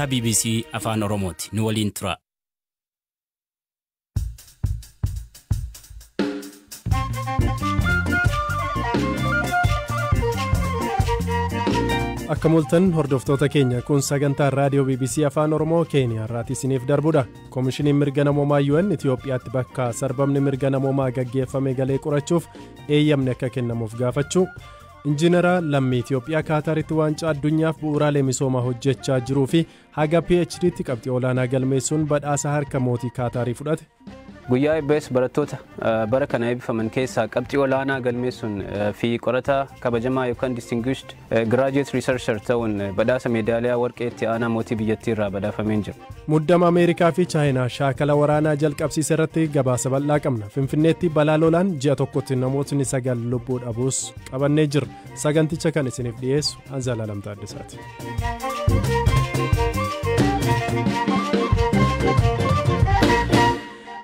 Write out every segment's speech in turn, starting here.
BBC Afaan Oromooti. Nu waliin tura. Akka mul'atan hordoftoota keenya kun sagantaa raadiyoo BBC Afaan Oromoo Keeniyaa irraati isiniif darbudha. Koomishiniin mirga namoomaa UN Itoophiyaatti bakka sarbamni mirga namoomaa gaggeeffame galee qorachuuf eeyyamni akka kennamuuf gaafachuu. Injiinara lammii Itoophiyaa Kaataaritti waancaa addunyaaf bu'uuraalee misoomaa hojjechaa jiruu fi haga PhD'tti qabxii olaanaa galmeessuun badhaasa harka mootii Kaataarii fudhate. Guyyaa eebbees barattoota bara kana eebbifaman keessaa qabxii olaanaa galmeessuun fi qorataa kabajamaa yookaan distinguished graduate researcher ta'uun badhaasa meedaaliyaa warqeetti aanaa mootii biyyattii irraa badhaafameen jira. Muddama Ameerikaa fi Chaayinaa shaakala waraanaa jalqabsiise irratti gabaasa bal'aa qabna. Finfinneetti balaa lolaan ji'a tokkotti namootni 9 lubbuu dhabuus qabannee jirra. Saganticha kan isiniif dhiyeessu Anzalaalam Taaddasaati.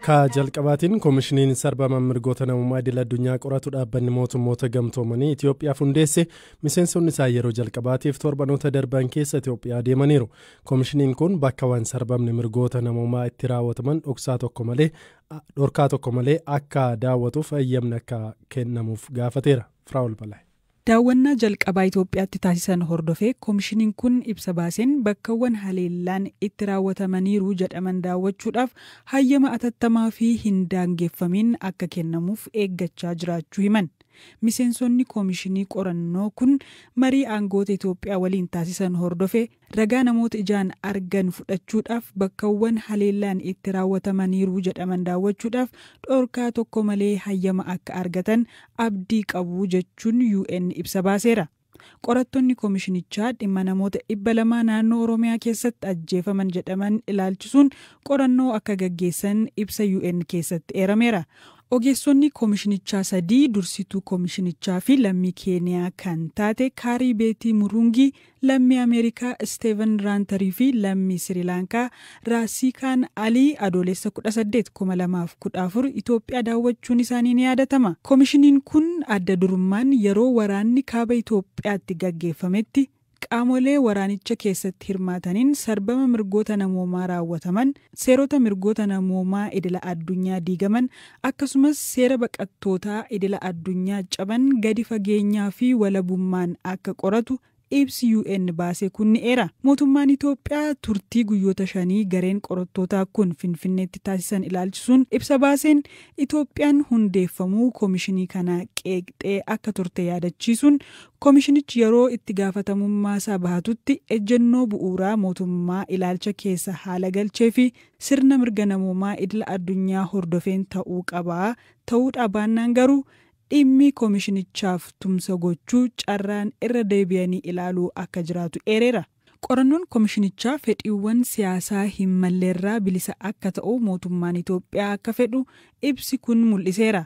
Ka jalqabaatiin koomishiniin sarbama mirgoota namummaa idil addunyaa qoratu dhaabbanni mootummoota gamtoomanii Itoophiyaaf hundeesse miseensonni isaa yeroo jalqabaatiif torbanoota darban keessa Itoophiyaa deemaniiru. Koomishiniin kun bakkawwan sarbamni mirgoota namummaa itti raawwataman dhorkaa tokko malee akka daawwatuuf eeyyamni akka kennamuuf gaafateera. Firaa'ol Balaa. Daawwannaa jalqabaa Itoophiyaatti taasisan hordofee koomishiniin kun ibsa baaseen bakkawwan haleellaan itti raawwatamaniiru jedhaman daawwachuudhaaf hayyama atattamaa fi hin daangeffamiin akka kennamuuf eeggachaa jiraachuu himan. Miseensonni koomishinii qorannoo kun marii aangoota Itoophiyaa waliin taasisan hordofee ragaa namoota ijaan argan fudhachuudhaaf bakkawwan haleellaan itti raawwatamaniiru jedhaman daawwachuudhaaf dhorkaa tokko malee hayyama akka argatan abdii qabu jechuun UN ibsa baaseera. Qorattoonni koomishinichaa dhimma namoota 200 naannoo Oromiyaa keessatti ajjeefaman jedhaman ilaalchisuun qorannoo akka gaggeessan ibsa UN keessatti eerameera. Ogeessonni koomishinichaa 3 dursituu koomishinichaa fi lammii Keeniyaa kan taate Kaarii Beetii Murungii, lammii Ameerikaa Steven Raantarii fi lammii Sirilaankaa Raasikaan Alii adoolessa 18, 2014 Itoophiyaa daawwachuun isaanii ni yaadatama. Koomishiniin kun adda durummaan yeroo waraanni kaaba Itoophiyaatti gaggeeffametti qaamolee waraanicha keessatti hirmaataniin sarbama mirgoota namoomaa raawwataman, seerota mirgoota namoomaa idila addunyaa diigaman, akkasumas seera baqattootaa idila addunyaa caban gadi fageenyaa fi walabummaan akka qoratu ibsi UN baasee kun ni eera. Mootummaan Itoophiyaa turtii guyyoota 5 gareen qorattootaa kun Finfinneetti taasisan ilaalchisuun ibsa baaseen Itoophiyaan hundeeffamuu koomishinii kana qeeqxee akka turte yaadachiisuun koomishinichi yeroo itti gaafatamummaa isaa bahatutti ejjennoo bu'uuraa mootummaa ilaalcha keessa haala galchee fi sirna mirga namoomaa idila addunyaa hordofeen ta'uu qaba. Ta'uu dhabaannaan garuu dhimmi koomishinichaaf tumsa gochuu carraan irra deebi'anii ilaaluu akka jiraatu eereera. Qorannoon koomishinichaa fedhiiwwan siyaasaa hin malleerraa bilisa akka ta'u mootummaan Itoophiyaa akka fedhu ibsi kun mul'iseera.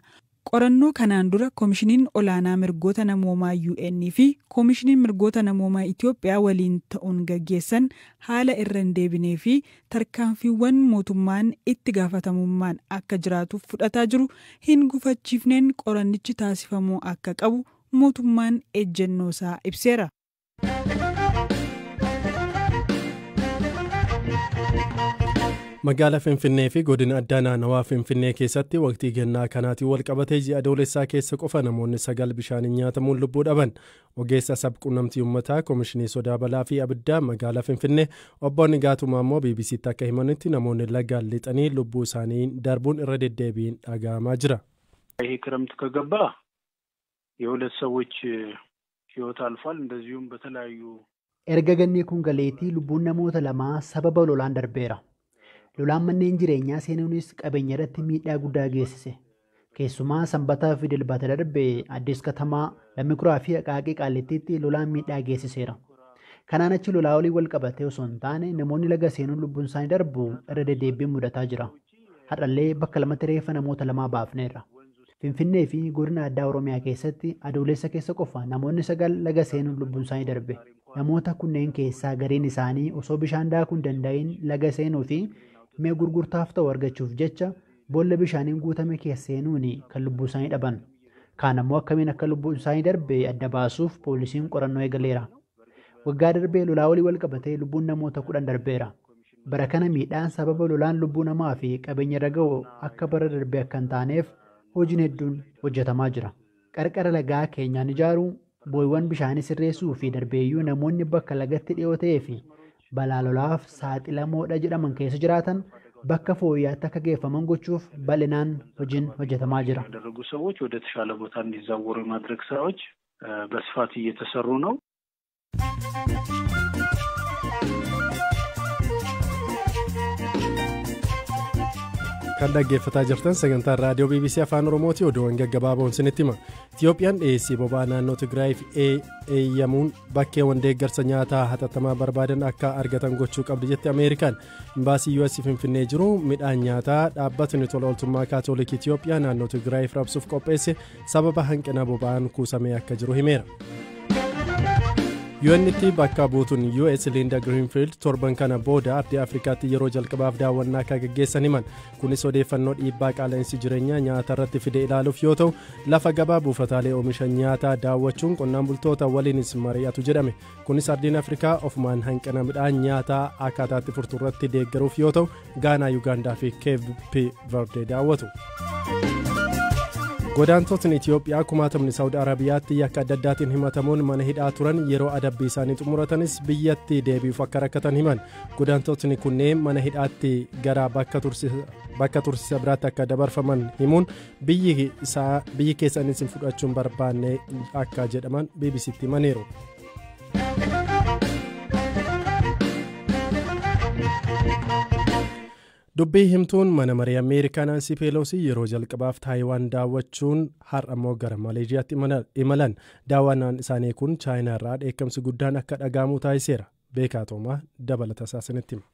Qorannoo kanaan dura koomishiniin olaanaa mirgoota namoomaa UN fi koomishiniin mirgoota namoomaa Itoophiyaa waliin ta'uun gaggeessan haala irra hin deebinee fi tarkaanfiiwwan mootummaan itti gaafatamummaan akka jiraatuuf fudhataa jiru hin gufachiifneen qorannichi taasifamuu akka qabu mootummaan ejjennoo isaa ibseera. Magaalaa Finfinnee fi godina addaa naannawaa Finfinnee keessatti waqtii gannaa kanaatiin wal qabatee ji'a adoolessaa keessa qofa namoonni 9 bishaaniin nyaatamuun lubbuu dhaban. Ogeessa sabquunnamtii uummataa Koomishinii Sodaa Balaa fi Abiddaa magaalaa Finfinnee obbo Nigaatumaa immoo BBCtti akka himanitti namoonni lagaan lixanii lubbuu isaanii darbuun irra deddeebiin dhaga'amaa jira. ይሄ ክረምት ከገባ የሁለት ሰዎች ህይወት አልፏል። እንደዚሁም በተለያዩ erga ganni kun galeetii lubbuun namoota 2 sababa lolaan darbeera. Lolaan manneen jireenyaa seenuunis qabeenya irratti miidhaa guddaa geessise. Keessumaa sanbataa fi dilbata darbe Addis Katamaa, Lammii fi Aqaaqii Qaallittiitti lolaan miidhaa geessiseera. Kanaan achi lolaa olii wal qabatee osoo hin taane namoonni laga seenuun lubbuun isaanii darbu irra deddeebiin mudataa jira. Har'allee bakka lamatti reeffa namoota 2 baafneerra. Finfinnee fi godina addaa Oromiyaa keessatti adoolessa keessa qofa namoonni 9 laga seenuun lubbuun isaanii darbe. Namoota kunneen keessaa gariin isaanii osoo bishaan daakuu hin danda'in laga seenuu fi mi'a gurgurtaaf ta'u argachuuf jecha boolla bishaaniin guutame keessa seenuun kan lubbuu isaanii dhaban. Kaan ammoo akkamiin akka lubbuun isaanii darbe adda baasuuf poolisiin qorannoo eegaleera. Waggaa darbee lolaa walii wal qabatee lubbuun namoota 10 darbeera. Bara kana miidhaan sababa lolaan lubbuu namaa fi qabeenya irra ga'u akka bara darbee akka hin taaneef hojiin hedduun hojjetamaa jira. Qarqara lagaa keenyaan ijaaruu, boo'iiwwan bishaanii sirreessuu fi darbeeyyuu namoonni bakka lagatti dhiyoo ta'ee fi balaa lolaaf saaxilamoodha jedhaman keessa jiraatan bakka fooyya'aatti akka geeffaman gochuuf bal'inaan hojiin hojjetamaa jira. ያደረጉ ሰዎች ወደ ተሻለ ቦታ እንዲዛወሩ የማድረግ ስራዎች በስፋት እየተሰሩ ነው። Kan dhaggeeffataa jirtan sagantaa raadiyoo BBC Afaan Oromooti. Oduuwwan gaggabaaboon isinitti hima. Itiyoophiyaan dhiyeessii boba'aa naannoo Tigraayiif eeyyamuun bakkeewwan deeggarsa nyaataa hatattamaa barbaadan akka argatan gochuu qabdi jette Ameerikaan. Imbaasii US Finfinnee jiru midhaan nyaataa dhaabbatni tola ooltummaa Kaatoolikii Itiyoophiyaa naannoo Tigraayiif raabsuuf qopheesse sababa hanqina boba'aan kuusamee akka jiru himeera. UN'tti bakka buutuun US Linda Greenfield torban kana booda ardii Afrikaatti yeroo jalqabaaf daawwannaa akka gaggeessan himan. Kunis odeeffannoo dhiibbaa qaala'insi jireenyaa nyaata irratti fide ilaaluuf yoo ta'u, lafa gabaa buufataalee oomisha nyaataa daawwachuun qonnaan bultoota waliinis mari'atu jedhame. Kunis ardiin Afrikaa ofumaan hanqina midhaan nyaataa akkaataatti furtu irratti deeggaruuf yoo ta'u, Gaanaa, Yuugaandaa fi Keep Verde daawwatu. Godaantotni Itiyoophiyaa kumaatamni Saawud Arabiyaatti yakka adda addaatiin himatamuun mana hidhaa turan yeroo adabbii isaanii xumuratanis biyyatti deebi'uuf akka rakkatan himan. Godaantotni kunneen mana hidhaatti gara bakka tursiisa biraatti akka dabarfaman himuun biyyi keessanis hin fudhachuun barbaanne akka jedhaman BBCtti himaniiru. Dubbii himtuun mana marii Ameerikaa Naansii Peeloosii yeroo jalqabaaf Taayiwaan daawwachuun har'a immoo gara Maleeshiyaatti imalan. Daawwannaan isaanii kun Chaayinaa irraa dheekkamsi guddaan akka dhaga'amu taasiseera. Beekaa Toomaa dabalata isaasinitti hima.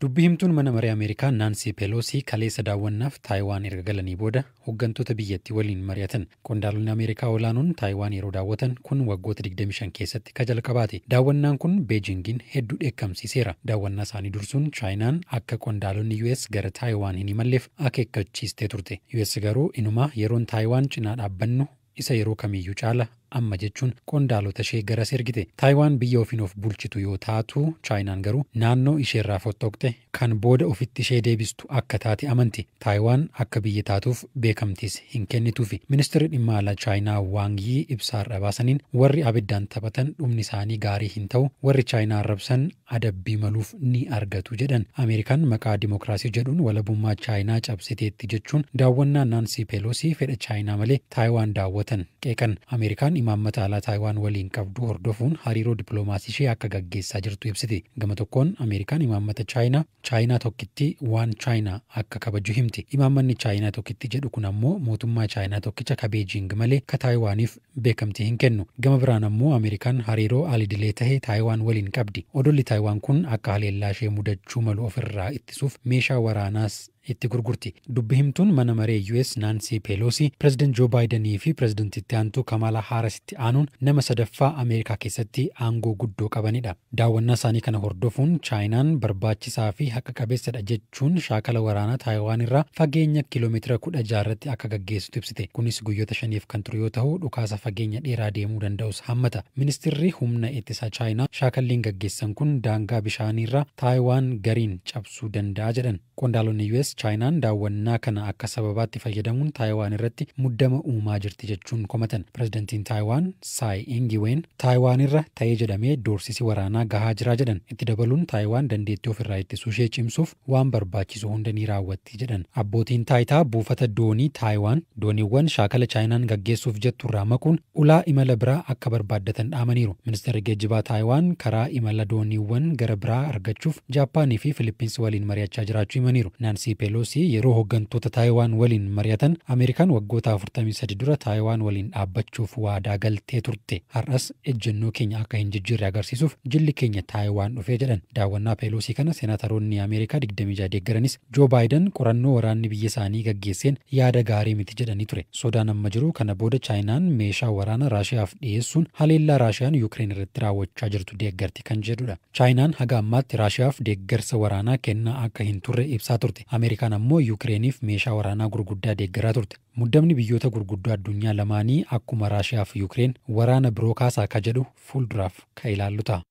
Dubbii himtuun mana marii Ameerikaa Naansii Peeloosii kaleessa daawwannaaf Taayiwaan erga galanii booda hooggantoota biyyattii waliin mari'atan. Qondaalonni Ameerikaa olaanoon Taayiwaan yeroo daawwatan kun waggoota 25 keessatti ka jalqabaati. Daawwannaan kun Beejingiin hedduu dheekkamsiiseera. Daawwannaa isaanii dursuun Chaayinaan akka qondaalonni US gara Taayiwaan hin imalleef akeekkachiistee turte. US garuu inumaa yeroon Taayiwaan cinaa dhaabbannu isa yeroo kamiyyuu caala amma jechuun qondaalota ishee garas ergite. Taayiwaan biyya ofiin of bulchitu yoo taatu, Chaayinaan garuu naannoo isheerraa fottoqxe kan booda ofitti ishee deebistu akka taate amanti. Taayiwaan akka biyya taatuuf beekamtiis hin kennituufi. Ministeerri dhimma alaa Chaayinaa Waang Yii ibsa har'a baasaniin warri abiddaan taphatan dhumni isaanii gaarii hin ta'u, warri Chaayinaa arrabsan adabbii maluuf ni argatu jedhan. Ameerikaan maqaa dimookiraasii jedhuun walabummaa Chaayinaa cabsiteetti jechuun daawwannaa Naansii Peeloosii fedha Chaayinaa malee Taayiwaan daawwatan qeeqan. Ameerikaan imaammata alaa Taayiwaan waliin qabdu hordofuun hariiroo dippiloomaasii ishee akka gaggeessaa jirtu ibsiti. Gama tokkoon Ameerikaan imaammata Chaayinaa Chaayinaa tokkitti waan Chaayinaa akka kabaju himti. Imaammanni Chaayinaa tokkitti jedhu kun ammoo mootummaa Chaayinaa tokkicha ka Beejiing malee ka Taayiwaaniif beekamtii hin kennu. Gama biraan ammoo Ameerikaan hariiroo alidilee tahe Taayiwaan waliin qabdi. Odolli Taayiwaan kun akka haleellaa ishee mudachuu malu ofirraa ittisuuf meeshaa waraanaas itti gurgurti. Dubbi himtuun mana maree US Naansii Peeloosii Pireezidant Joo Baayidanii fi Pireezidant itti aantuu Kamala Haarisitti aanuun nama sadaffaa Ameerikaa keessatti aangoo guddoo qabanidha. Daawwannaa isaanii kana hordofuun Chaayinaan barbaachisaa fi haqa qabeessadha jechuun shaakala waraanaa Taayiwaan irraa fageenya kiiloomeetira 16 irratti akka gaggeessitu ibsite. Kunis guyyoota 5 kan ture yoo ta'u dhukaasa fageenya dheeraa deemuu danda'us hammata. Ministeerri humna ittisaa Chaayinaa shaakalliin gaggeessan kun daangaa bishaaniirraa Taayiwaan gariin cabsuu danda'a jedhan. Qondaalonni US Chaayinaan daawwannaa kana akka sababaatti fayyadamuun Taayiwaan irratti muddama uumaa jirti jechuun komatan. Pireezidantiin Taayiwaan Saay Ingiween Taayiwaan irra ta'ee jedhamee doorsisi waraanaa gahaa jira jedhan. Itti dabaluun Taayiwaan dandeettii ofirraa ittisuu ishee cimsuuf waan barbaachisu hunda ni raawwatti jedhan. Abbootiin taayitaa buufata doonii Taayiwaan dooniiwwan shaakala Chaayinaan gaggeessuuf jettu irraa maquun ulaa imala biraa akka barbaaddatan dhaamaniiru. Ministeerri geejjibaa Taayiwaan karaa imala dooniiwwan gara biraa argachuuf Jaappaanii fi Filippinsi waliin mari'achaa jiraachuu himaniiru. Naansii Peeloosii yeroo hooggantoota Taayiwaan waliin mari'atan Ameerikaan waggoota 43 dura Taayiwaan waliin dhaabbachuuf waadaa galtee turte. Har'as ejjennoo keenya akka hin jijjiirre agarsiisuuf jilli keenya Taayiwaan dhufee jedhan. Daawwannaa Peeloosii kana seenaataroonni Ameerikaa 26 deeggaranis Joo Baayiden qorannoo waraanni biyya isaanii gaggeesseen yaada gaarii miti jedhanii ture. Sodaan amma jiru kana booda Chaayinaan meeshaa waraanaa Raashiyaaf dhiyeessuun haleellaa Raashiyaan Yuukireen irratti raawwachaa jirtu deeggarti kan jedhudha. Chaayinaan haga ammaatti Raashiyaaf deeggarsa waraanaa kennaa akka hin turre ibsaa turte. Ameerikaan ammoo Yuukireeniif meeshaa waraanaa gurguddaa deeggaraa turte. Muddamni biyyoota gurguddoo addunyaa lamaanii akkuma Raashiyaa fi Yuukireen waraana biroo kaasaa ka jedhu fuulduraaf ka ilaallu ta'a.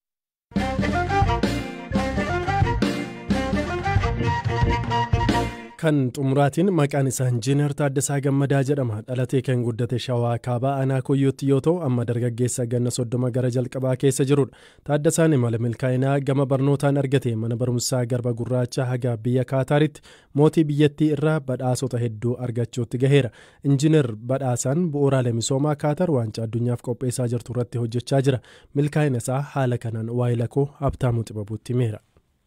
Kan xumuraatiin maqaan isaa Injiinar Taaddasaa Gammadaa jedhama. Dhalatee kan guddate Shawaa Kaabaa Aanaa Kuyyuutti yoo ta'u, amma dargaggeessa ganna 30 gara jalqabaa keessa jirudha. Taaddasaan imala milkaa'inaa gama barnootaan argate mana barumsaa Garba Gurraacha haga biyya Kaataaritti mootii biyyattii irraa badhaasota hedduu argachuutti gaheera. Injiinar Badhaasaan bu'uuraalee misoomaa Kaatar waancaa addunyaaf qopheessaa jirtu irratti hojjechaa jira. Milkaa'ina isaa haala kanaan waa'ee koo Habtaamuu Xibabuutti himeera.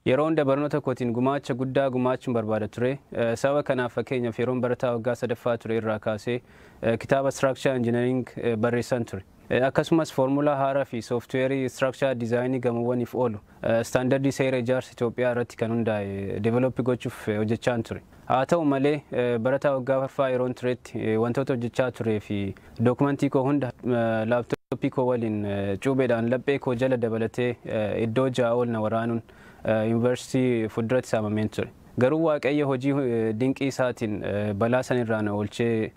Yeroo hunda barnoota kootiin gumaacha guddaa gumaachuun barbaada ture. Sababa kanaaf, fakkeenyaaf, yeroon barataa waggaa sadaffaa ture irraa kaasee kitaaba Structure Engineering barreessan ture. Akkasumas foormulaa haaraa fi sooftiweerii structure designii gamoowwaniif oolu standardii seera ijaarsa Itoophiyaa irratti kan hundaa'e develop gochuuf hojjechaan ture. Haa ta'u malee, barataa waggaa afuraffaa yeroon turetti wantoota hojjechaa turee fi dookumentii koo hunda laaptooppii koo waliin cuubeedhaan laphee koo jala dabalatee iddoo 6 ol na waraanuun yuunivarsiitii fuulduratti saamameen ture. Garuu Waaqayyo hojii dinqii isaatiin balaa sanirraa na oolchee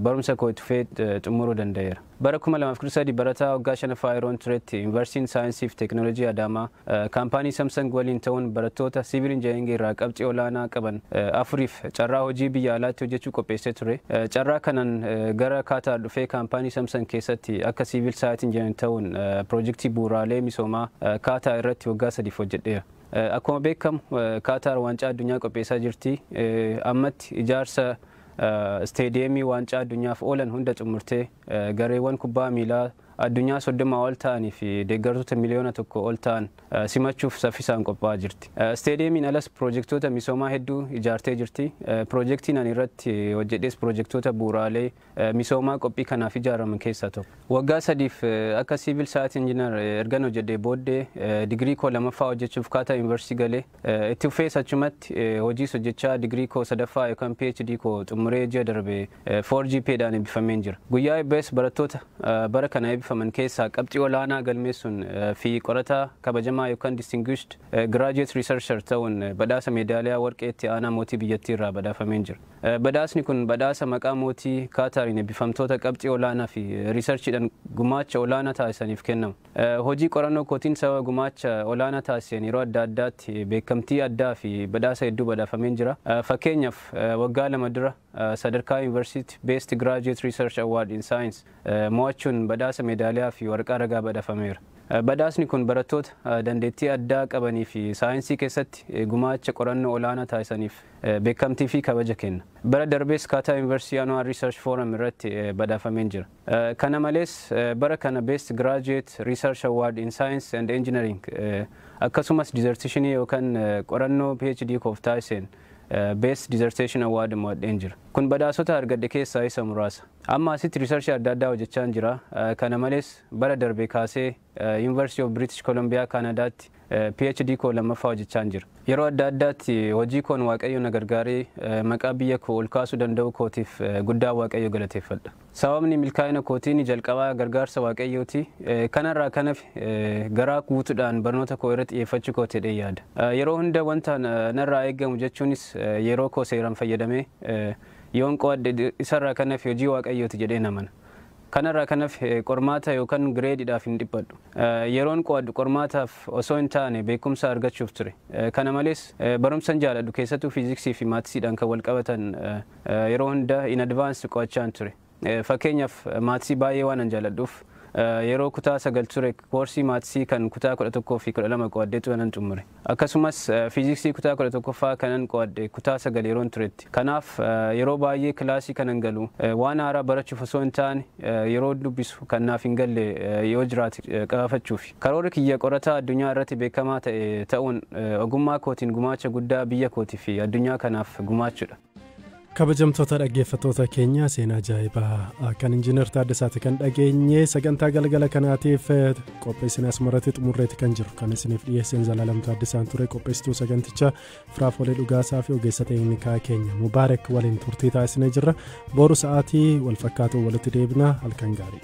barumsa koo itti fufee xumuruu danda'eera. Bara 2013 barataa waggaa shanaffaa yeroon turetti Yuunivarsiitiin Saayinsii fi Teekinooloojii Adaamaa kaampaanii Samsung waliin ta'uun barattoota siivil injiinaringii irraa qabxii olaanaa qaban afuriif carraa hojii biyya alaatti hojjechuu qopheessee ture. Carraa kanan gara Kaataar dhufee kaampaanii Samsung keessatti akka civil site engineer ta'uun piroojeektii bu'uuraalee misoomaa Kaataar irratti waggaa 3f hojjedheera. Akkuma beekamu, Kaataar waancaa addunyaa qopheessaa jirti. Ammatti ijaarsa isteediyeemii waancaa addunyaaf oolan hunda xumurtee gareewwan kubbaa miilaa addunyaa 30 ol ta'anii fi deeggartoota miliyoona 1 ol ta'an simachuuf saffisaan qophaa'aa jirti. Isteediyeemiin alas piroojeektoota misoomaa hedduu ijaartee jirti. Piroojeektiin ani irratti hojjedhes piroojeektoota bu'uuraalee misoomaa qophii kanaaf ijaaraman keessaa tokko. Waggaa 3f akka civil site engineer ergan hojjedhee booddee digirii koo lamaffaa hojjechuuf Kaataa Yuunivarsiitii galee itti fufees achumatti hojiis hojjechaa digirii koo sadaffaa yookaan PhD koo xumuree ji'a darbe 4GP dhaan eebbifameen jira. Guyyaa eebbees barattoota bara kana eebbifaman keessaa qabxii olaanaa galmeessuun fi qorataa kabajamaa yookaan distinguished graduate researcher ta'uun badhaasa meedaaliyaa warqeetti aanaa mootii biyyattii irraa badhaafameen jira. Badhaasni kun badhaasa maqaa mootii Kaataariin eebbifamtoota qabxii olaanaa fi riisarchiidhaan gumaacha olaanaa taasisaniif kennamu. Hojii qorannoo kootiin sababa gumaacha olaanaa taasisan yeroo adda addaatti beekamtii addaa fi badhaasa hedduu badhaafameen jira. Fakkeenyaaf, waggaa 2 dura sadarkaa yuunivarsiitii Best Graduate Research Award in Science mo'achuun badhaasa meedaaliyaa fi waraqaa ragaa badhaafameera. Badhaasni kun barattoota dandeettii addaa qabanii fi saayinsii keessatti gumaacha qorannoo olaanaa taasisaniif beekamtii fi kabaja kenna. Bara darbees Kaataa Yuunivarsiitii Annual Research Forum irratti badhaafameen jira. Kana malees, bara kana Best Graduate Research Award in Science and Engineering akkasumas dissertationii yookaan qorannoo PhD koof taasiseen Best Dissertation Award mo'adheen jira. Kun badhaasota argadhe keessaa isa muraasa. Amma asitti riisarchii adda addaa hojjechaa jira. Kana malees, bara darbe kaasee University of British Columbia Canadaatti PhD koo lammaffaa hojjechaa jira. Yeroo adda addaatti hojii koon Waaqayyo na gargaaree maqaa biyya koo ol kaasuu danda'u kootiif guddaa Waaqayyo galateeffadha. Sababni milkaa'ina kootiin jalqabaa gargaarsa Waaqayyooti. Kanarraa kanaaf garaa guutuudhaan barnoota koo irratti xiyyeeffachuu koo jedhee yaada. Yeroo hunda wanta narraa eegamu jechuunis yeroo koo seeraan fayyadamee yoon qo'adhe isarraa kanaaf hojii Waaqayyooti jedhee namana. Kanarraa kanaaf qormaata yookaan gireediidhaaf hin dhiphadhu. Yeroon qo'adhu qormaataaf osoo hin taane beekumsa argachuuf ture. Kana malees, barumsan jaaladhu keessattuu fiiziksii fi maatisiidhaan kan wal qabatan yeroo hunda in advance qo'achaan ture. Fakkeenyaaf, maatisii baay'ee waan an jaaladhuuf yeroo kutaa 9 ture koorsii maatisii kan kutaa 11 fi 12 qo'adheetu kanan xumure. Akkasumas, fiiziksii kutaa 11ffaa kanan qo'adhe kutaa 9 yeroon turetti. Kanaaf, yeroo baay'ee kilaasii kanan galu waan haaraa barachuuf osoo hin taane yeroo dubbisu kan naaf hin galle yoo jiraate qabafachuuf. Karoorri kiyya qorataa addunyaa irratti beekamaa ta'e ta'uun ogummaa kootiin gumaacha guddaa biyya kootii fi addunyaa kanaaf gumaachuudha. Kabajamtoota dhaggeeffattoota keenya, seenaa ajaa'ibaa kan Injiinar Taaddasaati kan dhageenye. Sagantaa galgala kanaatiif qopheessine asumarratti xumurreeti kan jiru. Kan isiniif dhiyeesseen Zalaalam Taaddasaan ture. Qopheessituu sagantichaa Firaafolee Dhugaasaa fi ogeessa teeknikaa keenya Mubaarak waliin turtii taasisnee jirra. Boru sa'aatii walfakkaatu walitti deebina. Halkan gaarii.